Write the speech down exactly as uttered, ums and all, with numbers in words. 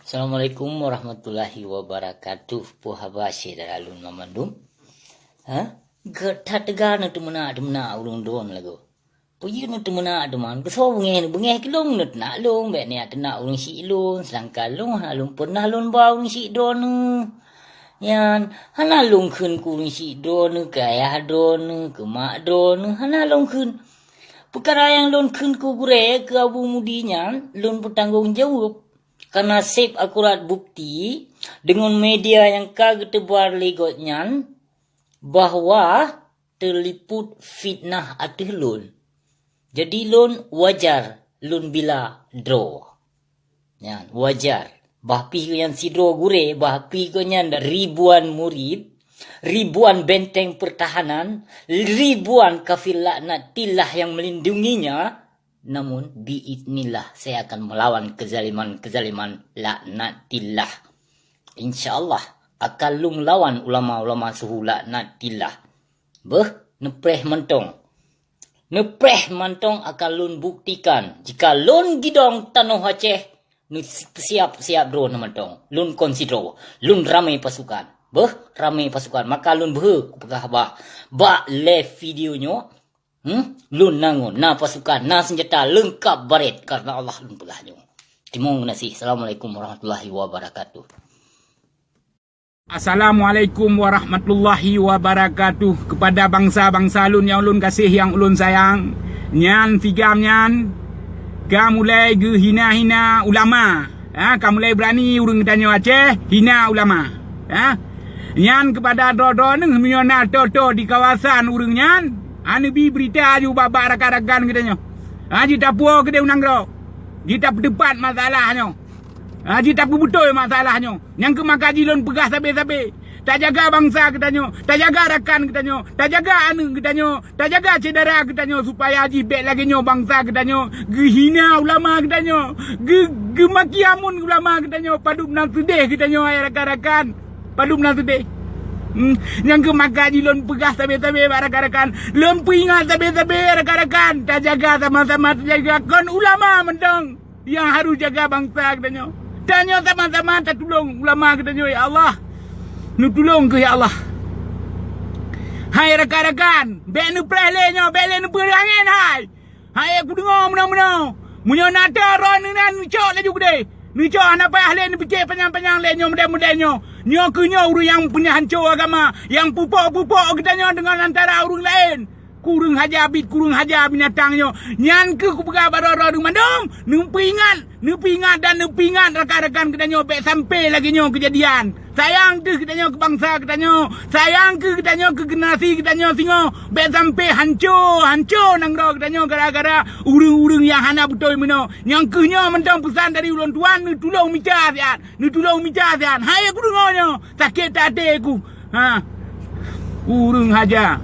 Assalamualaikum warahmatullahi wabarakatuh. Peue haba syedara lôn banmandum? Ha? Gét that teuga neuteumeuna-teumeuna ureuëng droeneuh lagoe. Peue jeuet neuteumeuna-teumeuna? Keusoe beungéh, beungéh keu lôn neuteunak lôn, bék neuteunak ureuëng syiek lôn, seudangkan lôn hana lôn peureunah lôn ba ureuëng syiek droeneuh. Nyan, hana lôn kheun keu ureuëng syiek droeneuh, keu ayah droeneuh, keu mak droeneuh, hana lôn kheun. Peukara nyang lôn kheun keu gurée, keu Abu Mudi nyan, lôn peutanggong jaweueb. Kareuna seb akurat bukeuti deungon media nyang ka geuteubar lé gobnyan bahwa teulipot fitnah ateueh lôn. Jadi lôn wajar lôn bila droe. Nyan, wajar. Bah pih gobnyan sidroe gurée, bah pih gobnyan ribuan murid, ribuan benteng pertahanan, ribuan kafir laknatillah yang melindunginya, namun biiznillah saya akan melawan kezaliman-kezaliman laknatillah. Insya Allah akan lôn lawan ulama-ulama suhu laknatillah. Beuh, neupreh mantong. Neupreh mantong akan lôn buktikan. Jika lôn gidong tanoh Aceh, neusiap-siap droe neumantong. Lôn kon sidroe. Lôn ramé pasukan. Beuh, ramé pasukan. Maka lôn beuhe kupeugah bah. Bak live video nyoe, hmm? Lôn na ngon, na pasukan, na seunjata leungkap barét. Kareuna Allah lôn peugah nyoe. Teurimong geunaséh. Assalamualaikum warahmatullahi wabarakatuh. Assalamualaikum warahmatullahi wabarakatuh. Kepada bangsa-bangsa lôn nyang ulôn gaséh, nyang ulôn sayang, nyan sigam nyan ka mulai geuhina-hina ulama. Ha, ka mulai beurani ureuëng geutanyoe Aceh hina ulama. Ha? Nyan keupada droe-droe neuh meunyoe na toe-toe di kawasan ureuëng nyan, ha, neubi beurita aju bak-bak rakan-rakan geutanyoe. Ha, jitapue keudeh u nanggroe. Jitapeuteupat masalah nyoe. Ha, jitapeubeutôi masalah nyoe. Nyang keuh maka jih lôn peugah sabe-sabe. Tajaga bansa geutanyoe, tajaga rakan geutanyoe, tajaga aneuëk geutanyoe, tajaga syedara geutanyoe supaya jih bék lagée nyoe bansa geutanyoe geuhina ulama geutanyoe, geu-, geumaki amun ulama geutanyoe. Padub na seudeh geutanyoe, hai rakan-rakan. Padub na seudeh. Hmm, nyang keuh maka jih lôn peugah sabe-sabe bak rakan-rakan. Lôn peuingat sabe-sabe rakan-rakan. Tajaga sama-sama tajaga kon ulama mantong nyang harôh jaga bansa geutanyoe. Tanyoe sama-sama tatulông ulama geutanyoe, ya Allah. Neutulông keuh, ya Allah. Hai rakan-rakan, bék neupreh lé nyoe, bék lé neupeurangén, hai. Hai, kudeungoe meunoe-meunoe. Meunyoe na toe droeneuh nyan neucok laju keudeh. Neucok hana payah lé neupike panyang-panyang lé nyoe meudeh-meudeh nyoe. Nyoe keuh nyoe ureuëng nyang peuneuhanco agama, nyang pupok-pupok geutanyoe deungon antara ureuëng laén. Kureueng haja bit, kureueng haja binatang nyoe. Nyan keuh kupeugah bak droe-droe mandum, neupeuingat, neupeuingat dan neupeuingat rakan-rakan geutanyoe bék sampai lagée nyoe keujadian. Sayang keuh geutanyoe keu bansa geutanyoe, sayang keuh geutanyoe keu generasi geutanyoe singoh, bék sampai hanco, hanco nanggroe geutanyoe gara-gara ureuëng-ureuëng nyang hana beutôi meunoe. Nyang keuh nyoe mantong peusan dari ulôn tuan, neutulông mita siat, neutulông mita siat. Hai, kudeungoe nyoe, sakét até ku. Ha. Kureueng haja.